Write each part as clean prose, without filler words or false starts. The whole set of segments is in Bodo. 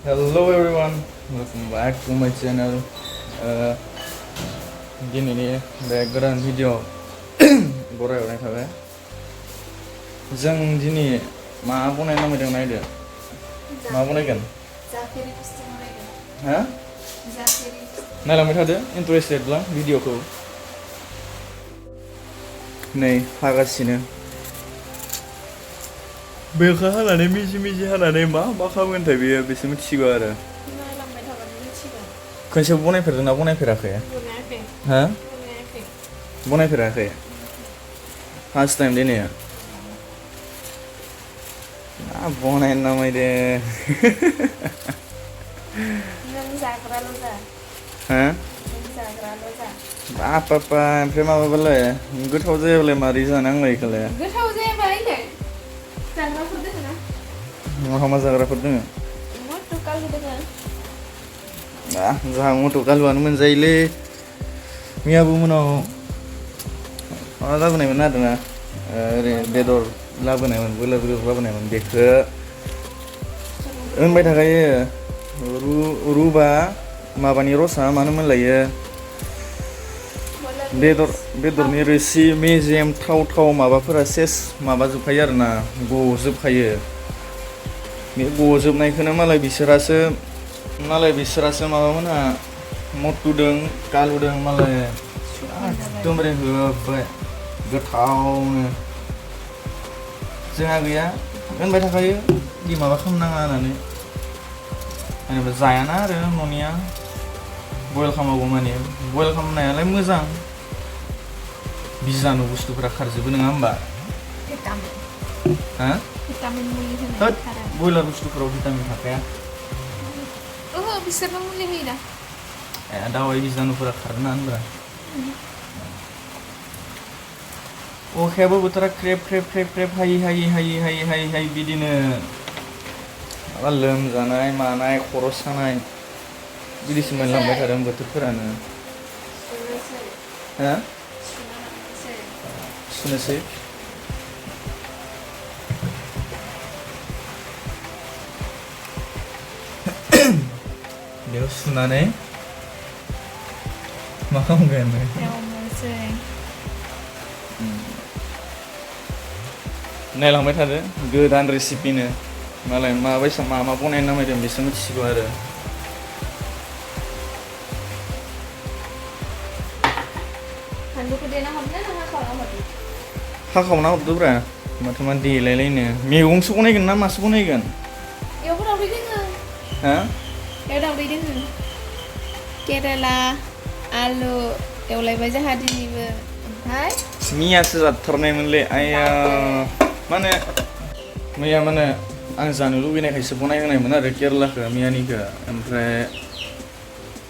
Hello everyone, welcome back to my channel. दिनैनि बे गोदान भिडिअ बरायहरनाय थाबाय। जों दिनै मा बनायनो नागिरदों नायदो। मा बनायगोन? जाफेरि बुस्थु बनायगोन। हा? जाफेरि। नायलांबाय थादो इन्टारेस्टेडब्ला भिडिअखौ। नै हागासिनो। बेखौ हानानै मिजि हानानै मा खालामगोनथाय बेयो बेसो मिथिगौ आरो। नायलांबाय थाबानो मिथिगोन। खनसे बनायफेरदोंना बनायफेराखै? बनायाखै। हा? बनायाखै। बनायफेराखै? फार्स्ट टाइम दिनै। बनायनो नामायदो। नों जाग्राल' जा। हा? नों जाग्राल' जा। बाप ओमफ्राय माबाबालाय गोथाव जायाबालाय मारै जानो आंलाय इखौलाय? गोथाव जायाबा इलाय जाग्राफोर दोङो ना? मा जाग्राफोर दोङो? मटु कालु दोङो। जोंहा मटु कालुआनो मोनजायोलै। मैयाबो मोनाव माबा लाबोनायमोन आरोना ओरै बेदर लाबोनायमोन ब्रयलार बेदर लाबोनायमोन बेखौ होनबाय थाखायो रुबा माबानि रसा मानो मोनलायो बेदरनि रोसि मेजेम थाव माबाफोरा सेस माबाजोबखायो आरोना गजोबखायो। बे गजोबनायखौनो मालाय बिसोरासो माबामोनहा मटुदों कालुदों मालाय एकदमबारे होबाय गोथावनो। जोंहा गैया होनबाय थाखायो दि माबा खालामनाङा होननानै जेनेबा जायाना आरो न'निया बयल खालामागौ माने बयल खालामनायालाय मोजां बिजानु बुस्थुफोरा खारजोबो नङा होमबा? हा? भिटामिन मुलि होनाय बयलार बुस्थुफोराव भिटामिन थाखाया। ओहो बिसोरबो मुलि होयो दा। दावाइ बिजानुफोरा खारोना होनब्ला। अखायाबो बोथोरा ख्रेब हायै बिदिनो माबा लोमजानाय मानाय खर' सानाय बिदिसो मोनलांबाय थादों बोथोरफोरानो। हा? सुनोसै। बेयाव सुनानै मा खालामगोन? नायलांबाय थादो गोदान रेसिपिनो मालाय माबायसा मा बनायनो नामायदों बेसो मिथिसिगौ आरो। हाखावना हरदोब्रा माथो मा देलायलायनो। मैगंसो बनायगोन ना मासो बनायगोन? एवबो दावदै दोङो। हा? एव दावदै दोङो। केरेला आलु एवलायबाय जोंहा दिनैबो। ओमफ्राय मैयासो जाथारनायमोनलै आया मैया आं जानो लुगैनायखायसो बनायहोनायमोन आरो केरेलाखौ मैयानिखौ। ओमफ्राय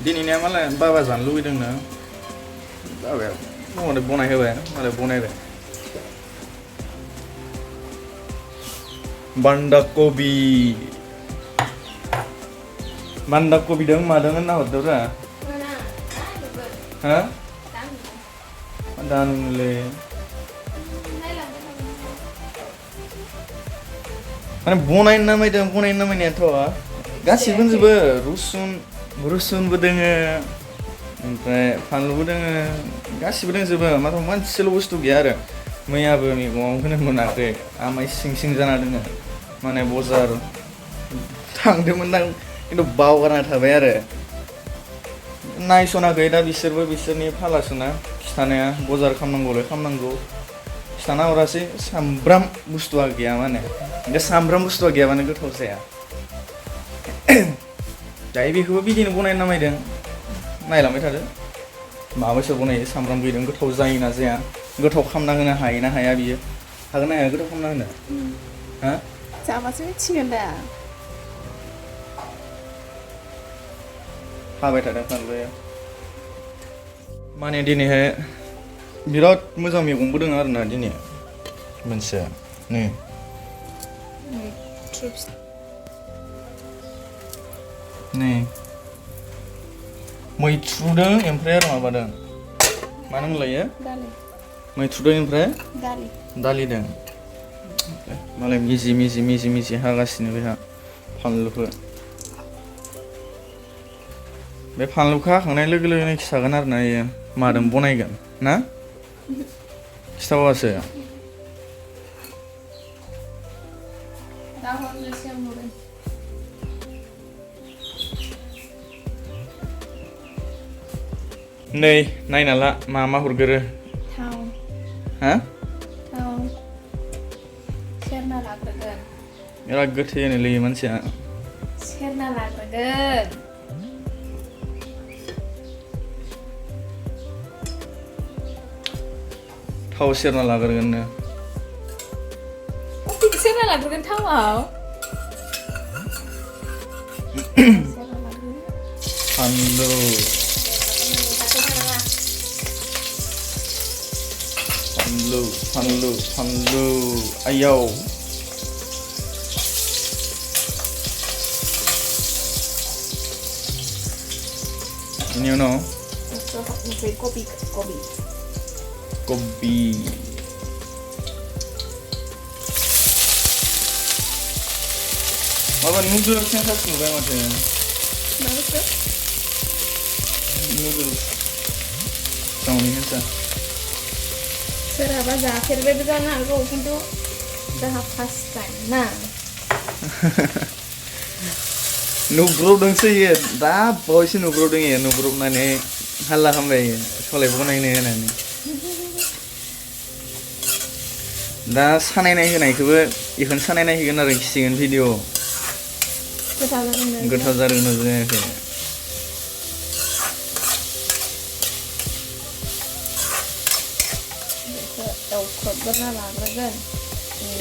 दिनैनिया मालाय बाबा जानो लुगैदोंनो बाबाया बनायहोबाय मालाय बनायबाय। बान्दा कबि दं मादों होनना हरदोब्रा। हा? दानुलै माने बनायनो नामायनायाथ' गासिबो होनजोबो रुसुनबो दोङो ओमफ्राय फानलुबो दोङो गासिबो दंजोबो माथ्र मोनसेल' बुस्थु गैया आरो मैयाबो मैगङाव होनो मोनाखै आमाय सिं जाना दोङो। माने बजार थांदोंमोन आं खिन्थु बावगारना थाबाय आरो नायस'नाखै दा बिसोरनि फालासोना खिथानाया बजार खालामनांगौ खिथाना हरासै। सामब्राम बुस्थुआ गैया माने बे सामब्राम बुस्थुआ गैयाबानो गोथाव जाया। दायो बेखौबो बिदिनो बनायनो नामायदों नायलांबाय थादो माबायसा बनायो सामब्राम गैदों गोथाव जायोना जाया गोथाव खालामना होनो हायो ना हाया बियो हागोन ना हाया गोथाव खालामना होनो? हा? जाबासो मिथिगोन दा। हाबाय थादों फानलुया माने दिनैहाय बिराद मोजां मैगंबो दङ आरोना दिनै मोनसे नै मैथ्रुदों ओमफ्राय आरो माबादों मानो होनलायो मैथ्रुदों ओमफ्राय दालिदों मालाय मिजि हागासिनो बेहा फानलुखौ बे फानलुखौ हाखांनाय लोगो लोगोनो खिथागोन आरो ना इयो मादों बनायगोन ना खिथाबासो नै नायना ला मा हरगोरो थाव हा थाव सेरना लाग्रोगोन बिराद गोथै होनोलै मानसिया सेरना लाग्रोगोन थाव सेरना लाग्रोगोननो सेरना लाग्रोगोन थावआव फानलु फानलु आयाव ini uno kopi माबा नुदोल्स yang khas नुबाय माथो माबा नुदोल्स चाउमिन सोरहाबा जाफेरबायबो जानो हागौ खिन्थु जोंहा फार्स्ट टाइम ना नुब्रबदोंसो इयो दा बावैसो नुब्रबदों इयो नुब्रबनानै हाल्ला खालामबाय इयो सलायबो नायनो होननानै दा सानायनाय होनायखौबो इखौनो सानायनाय होगोन आरो खिसिगोन भिडिअ गोथाव जादोंना जायाखै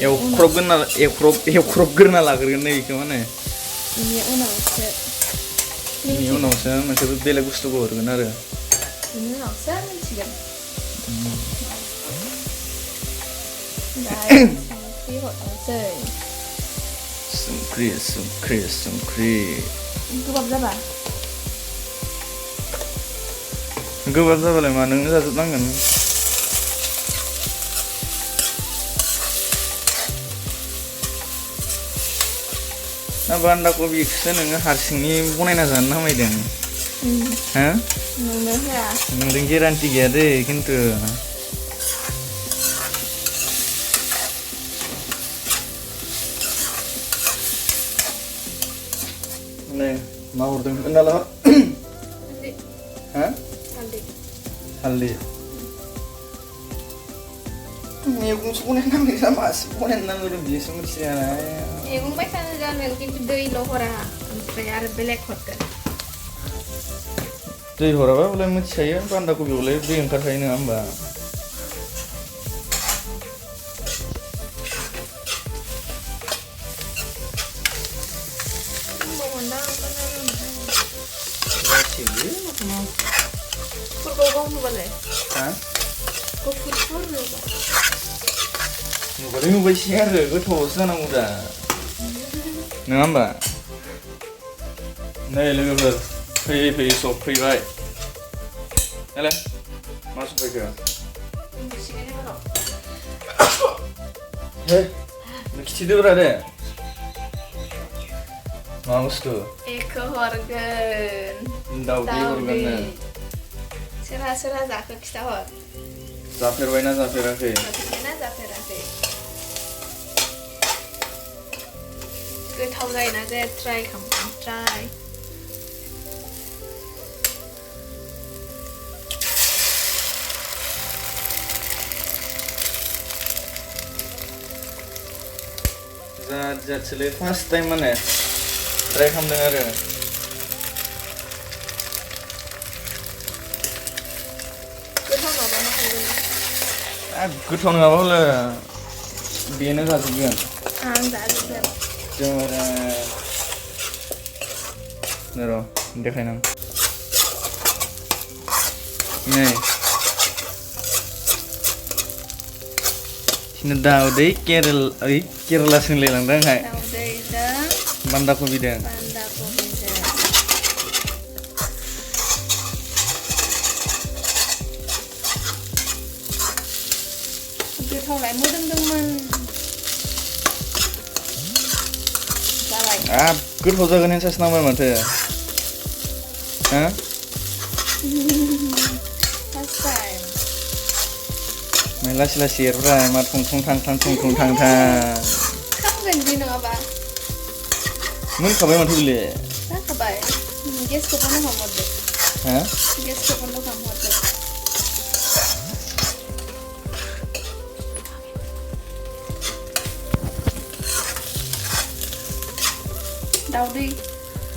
एवख्रबग्रोना लाग्रोगोन नै बेखौ माने बेनि उनावसो मोनसे बेलेग बुस्थुखौ हरगोन आरो बेनि उनावसो मिथिगोन संख्रि हरनोसै संख्रि गोबाब जाबालाय मा नोंनो जाजोबनांगोन ना बान्दा कबिखौसो नोङो हारसिंनि बनायना जानो नामायदों हा नोंनो होआ नोंजों गेरान्टि गैया दै खिन्थु नै मा हरदों खोन्थाला हा हालदै मैगंसो बनायनो नागिरदों मासो बनायनो नागिरदों बियोसो मिथिया मैगं बायसानो जानो खिन्थु दैल' हरा ओमफ्राय आरो बेलेग हरगोन दै हराबा बोलाय मिथिखायो बान्दा कबियावलाय दै ओंखारखायो नङा होमबा नुबायसै आरो गोथावसो जानांगौ दा नङा होमबा नै लोगोफोर फैयै सफैबाय नालाय मा सफैखो हे खिथिदोब्रा दे मा बुस्थु एखौ हरगोन दाउदै हरगोननो सोरहा जाखो खिथाहर जाफेरबायना जाफेराखै गोथाव जायोना जाया ट्राइ खालाम ट्राइ जाथसोलै फार्स्ट टाइम माने ट्राइ खालामदों आरो गोथाव नङाबा हले बेनो जाजोबगोन आं जाजोबगोन र' देखायनां नै दाउदै केरेलासो होनलायलांदों आंहाय बान्दा कबिदों गोथावलाय मोदोमदोंमोन गोथाव जागोन होनसासो नांबाय माथो हा First time. Mày là xịt ra mà thùng thang. Kamu ganti nggak Mun kamu mau tuh le? Nah kabay. Guess ko paano kamu deh. Hah? Guess ko paano kamu deh.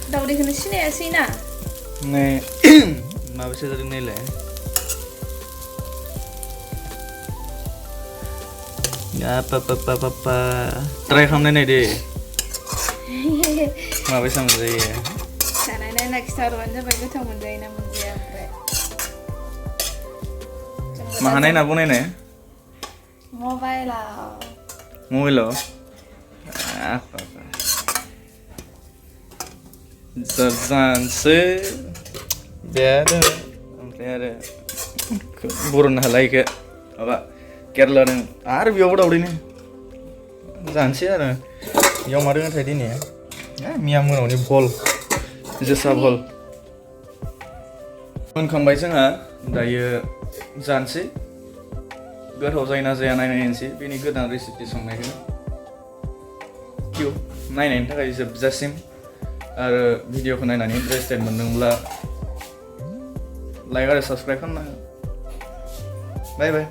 Daudi kena sini ya sih na. Nih, mau bisa dari nih le? Ya apa. Try kamu nih deh. Mau bisa menjadi ya? Sana next taruh aja bagus kamu menjadi apa? Mana nih nabu nih? Mobile lah. Mobile lo? Apa? Zanse, biada, biada, burun halai ke, apa? Kerala nih, biar udah ini, zanse ada, yang mana yang tadi nih ya, miamun ini bol, jasa bol. Kembali sana, daya zanse, gak tahu saya nasi naik sih, ini gak resipi song naik, kyu, naik tak aja jasim. आरो भिडिअखौ नायनानै इन्टारेस्टेड मोनदोंब्ला लाइक आरो साबस्क्राइब खालामना बाय बाय